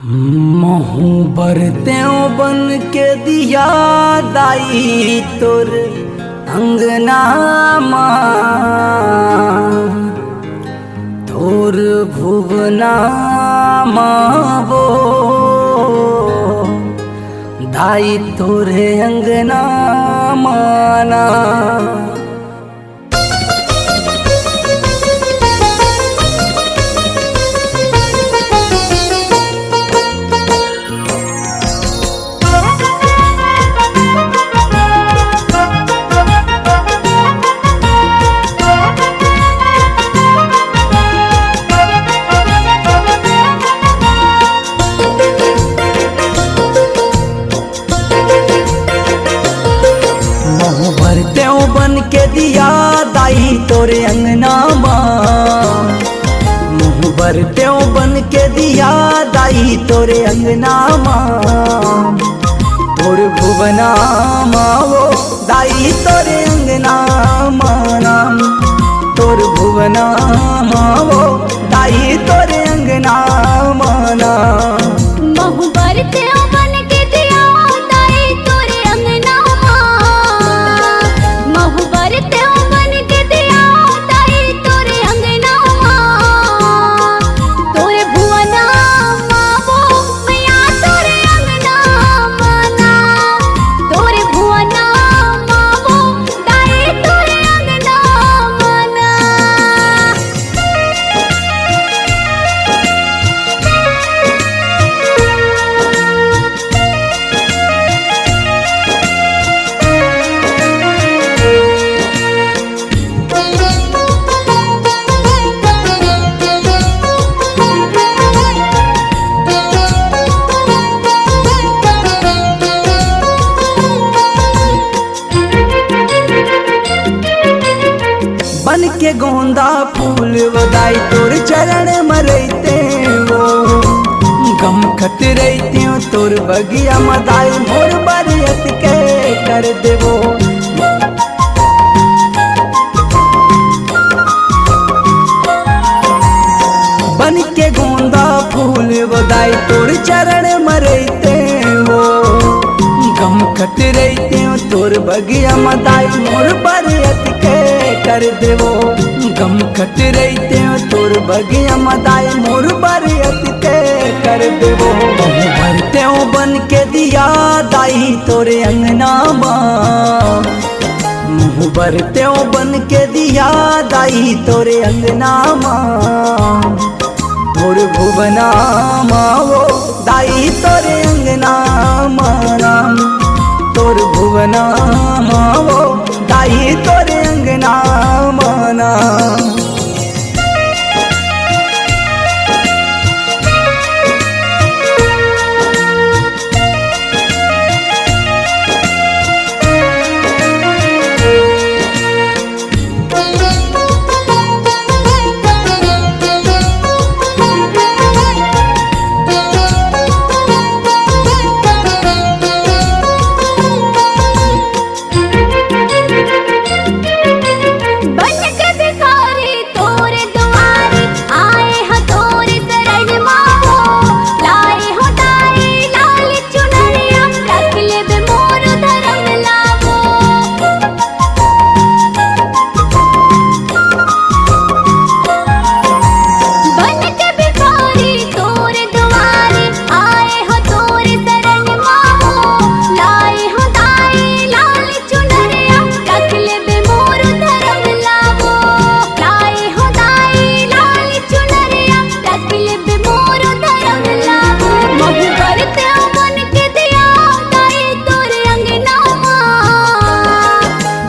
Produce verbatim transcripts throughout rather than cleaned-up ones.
महूं बरतेंव बन के दिया दाई तोर अंगना मा, तोर भुवना मा वो दाई तोर अंगना मा ना। महूं बरतेंव बन के दिया दाई तोर अंगना मा, महूं बरतेंव बन के दिया दाई तोर अंगना मा, तोर भुवना मा वो दाई तोर अंगना मा ना, तोर भुवना मा वो दाई तोर अंगना मा ना। महूं बरतेंव बन के दिया दाई तोर अंगना मा, महूं बरतेंव बन के दिया दाई तोर अंगना मा, तोर भुवना मा वो मैया तोर अंगना मा ना, तोर भुवना मा वो दाई तोर अंगना मा ना। बन के गोंदा फूल वो दाई तोर चरण म रहितेंव वो, गमकत रहितेंव तोर बगिया म दाई मोर बर अतिके कर देवो। बन के गोंदा फूल वो दाई तोर चरण म रहितेंव वो, गमकत रहितेंव तोर बगिया म दाई मोर बर अतिके कर देवो, गमकत रहितेंव तोर बगिया म दाई मोर बर अतिके कर देवो। महूं बरतेंव बन के दिया दाई तोर अंगना मा, महूं बरतेंव बन के दिया दाई तोर अंगना मा, तोर भुवना मा वो दाई तोर अंगना मा ना, तोर भुवना मा वो दाई तोर अंगना मा ना। बन के भिखारी तोरे दुआरे, आए हो तोरे शरण मा वो, लाए हो दाई लाल चुनरिया, रख लेबे मोर धरम ला वो। बन के भिखारी तोरे दुआरे, आए हो तोरे शरण मा वो, लाए हो दाई लाल चुनरिया, रख लेबे मोर धरम ला वो। लाए हो दाई लाल चुनरिया, रख लेबे मोर धरम ला वो। महूं बरतेंव बन के दिया दाई तोर अंगना मा,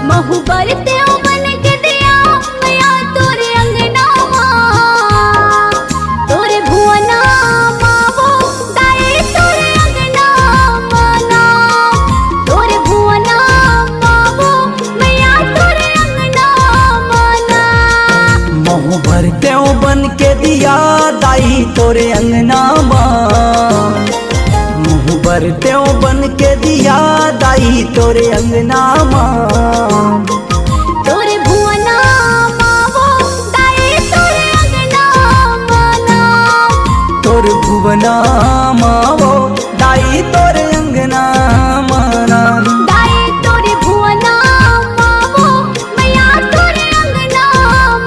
महूं बरतेंव बन के दिया मैया तोर अंगना मा, तोर भुवना मा वो दाई तोर अंगना मा ना, तोर भुवना मा वो मैया तोर अंगना मा ना। महूं बरतेंव बन के दिया दाई तोर अंगना मा, महूं बरतेंव बन के दिया दाई तोर अंगना मा, तोर भुवना मा वो दाई तोर अंगना मा ना, तोर भुवना नाम वो दाई तोर अंगना मना। दाई तोरे भुवना मावो, मैया तोरे अंगना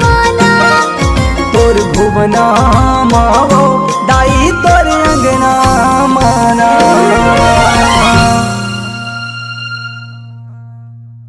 मना। तोर भुवना मावो